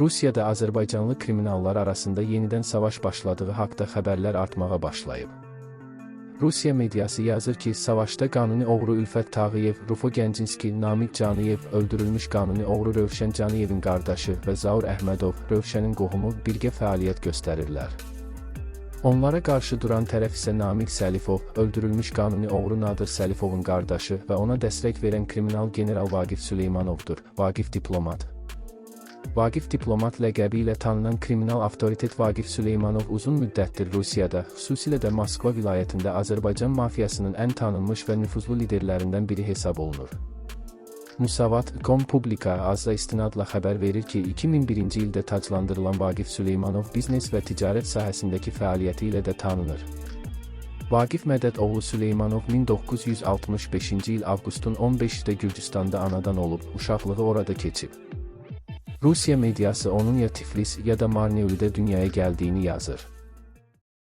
Rusiyada azərbaycanlı kriminallar arasında yenidən savaş başladığı haqda xəbərlər artmağa başlayıb. Rusiya mediası yazır ki, savaşda qanuni oğru Ülfət Tağıyev, Rufo Gəncinski, Namiq Canıyev, öldürülmüş qanuni oğru Rövşən Canıyevin qardaşı və Zaur Əhmədov, Rövşənin qohumu birgə fəaliyyət göstərirlər. Onlara qarşı duran tərəf isə Namiq Səlifov, öldürülmüş qanuni oğru Nadir Səlifovun qardaşı və ona dəstək verən kriminal general Vaqif Süleymanovdur. Vaqif Diplomat. Vaqif Diplomat ləqəbi ilə tanınan kriminal avtoritet Vaqif Süleymanov uzun müddətdir Rusiyada, xüsusilə də Moskva vilayətində Azərbaycan mafiyasının ən tanınmış və nüfuzlu liderlərindən biri hesab olunur. Musavat.com Publika azza istinadla xəbər verir ki, 2001-ci ildə taclandırılan Vaqif Süleymanov biznes və ticarət sahəsindəki fəaliyyəti ilə də tanınır. Vaqif Mədəd oğlu Süleymanov 1965-ci il avqustun 15-də Gürcüstanda anadan olub, uşaqlığı orada keçib. Rusiya mediası onun ya Tiflis ya da Marneulidə dünyaya gəldiyini yazır.